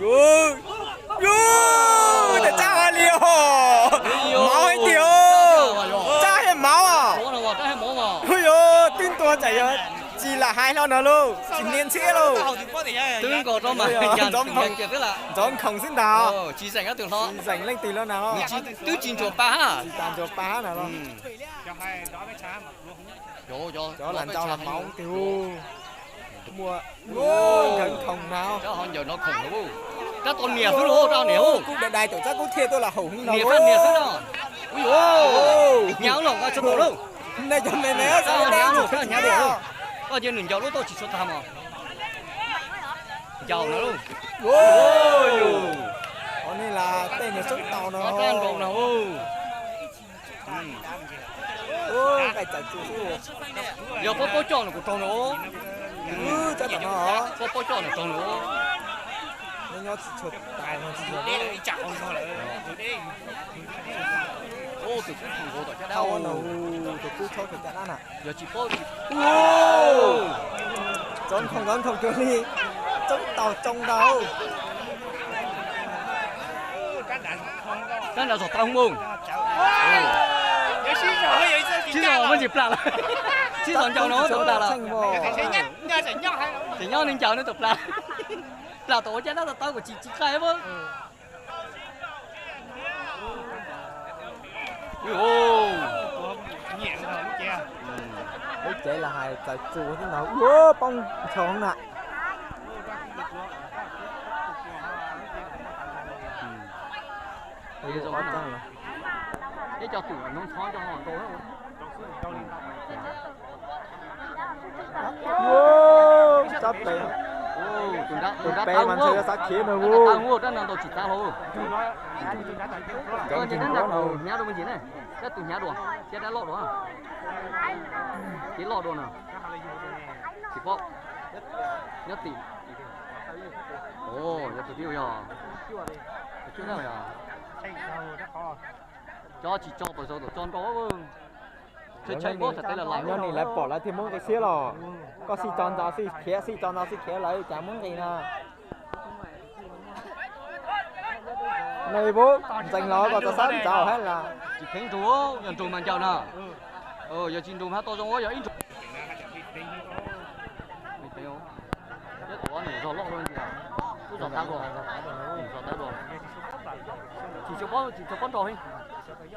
Yus, yus, tawm tsab hais li os. Mauv hais tiag, tsab hais mauv os. Yus, twb ntua tsam yog tsis lam hais hlo no lauj, tsis nias ntxhiab lauj. Twb nkaus rau mas ntxov nkhoos xwb ntag. Tsis zeem leej twg hlo na. Twb tsis ntsuas pa hab. Tsis tas ntsuas pa hab na los. Cov lam ntaus los mauv tiag. Muaj nkawd khoom na. Cov ho ncaws no khoom na. Rab tau nias xwb lauj, rab nias. Kuj dai dai tus tsab kub thiaj tuaj los haum no. Nias xwb no. Hnyav los koj tsis tau lauj. Hnyav los koj hnyav dua. Koj cia nws ncaus lub tauj tsis tshua tag mos. Ncaus no lauj. Qhov no las tej nws soob tau no. Rab nkaus no. Yog pob pob coj no kuv raug no. Pob pob coj no raug no. Tus kub thaum nkaus tom caj dab no, tus kub tshab tom caj dab na. Yog tsis paub, txov nkhoos nkhoos cuag li, tsoob taus tsoo ntau. Kab nrad zog tau hwv. Sib zog muab ntsis plam lawm. Sib zog ncaus no muab tus plam lawm. Tseem nyob nws ncaus nws tus plam. Plam tom ua caj dab tau tau kuv tsis tsis qaij. Lub cev los hais txaws txuas thiab ntag, ua poob ntsho na. Tsab pem, tus pem mas ntshe yuav xav khiav na. Rab no ntau tsis txav hlo. Cov hnyav dua me ntsis ne, rab tus hnyav dua, thiab rab loj dua. Kev loj dua no. Tsis paub. Nyob tim. Yog tus twg yog? Cov tsis tso pes xaus tom tso nrau. Nyob nim lawv pom lawv thiaj muab nqi siab los. Koj xij tso ntxov xij khiav, xij tso ntxov xij khiav lawv cas muab nqi na. Nws pub ntxeev los kom txog sab ntxov hab las. Tsis kheev nrug, yog nrug mas ncaus na. Yog tsis nrug mas tau zoo ua yog ib nrug. Nyob tus ob niam zog loj luaj nti, kuj zog tawv dua, zog tawv dua. Tsis tshua paub, tsis tshua paub nrau heev.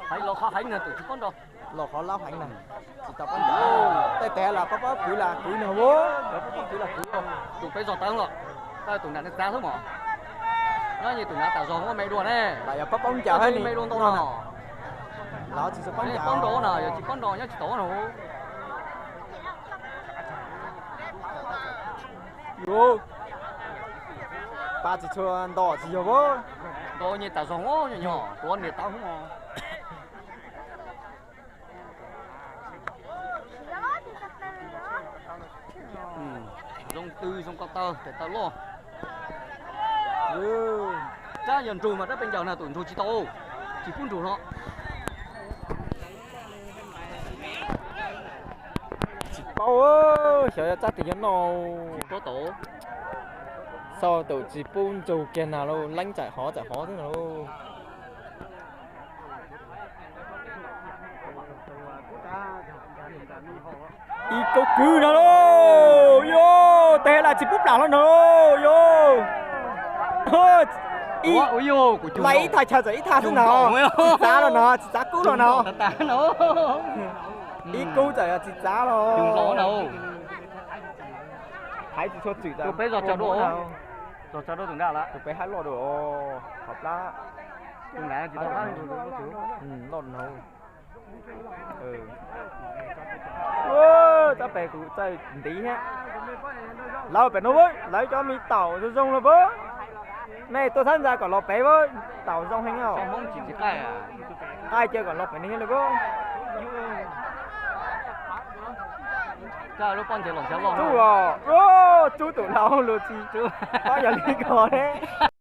Heev los qhov heev na, tus tsis paub nrau. Los qhov laub heev na, tsis tau paub nrau. Tej tes los paub paub kwv los kwv no, paub paub kwv los kwv. Tus peb zog tawv los, tus nram nej txav xwb mos. Nyob nyi tus nram tas zog muab me dua ne. Los yog paub paub ncaws me dua ntau no. Los tsis tshua paub ncaws, paub nrau na, yog tsis paub nrau nyob tsis tau na. Yuav, pa tsis tshua nto tsis yog. Nto nyi tas zog nyom nyom tuav niam tau hub. Zoo tw zoo ko taw tes taw loj. Rab yog nrug mas rab peb ncaus na tus nrug tsis tau, tsis pub nrug no. Tsis paub, xyov yuav tsab twg yuav no. Tsis paub tau. Xauj tus tsis pub nrug kiag na lauj, leeb tsaim hov tsaim hov xwb na lauj. Ib kauj kwv no lauj, yog tes lam tsis pub plam hlo no lauj, yog ib, lais ib thaj chaw txawm ib thaj xwb no, tsis txav los no, tsis txav kub los no. Ib kub txawm yog tsis txav los. Haiv tsis tshua txwm tas. Tus peb zog tsaws dua, tus peb haib loj dua, qhov plab loj no. Tsab pem kuv txawj ntiv thiab. Lawv pem no, lawv cov me taum zoo zoo los pab. Nej tuaj thab ntxa kom los pem, taum zoo heev os. Qaij cia kom los pem no thiab lauj. Tsub os, tsub tus laus lus tsis paub yog li ko thiab.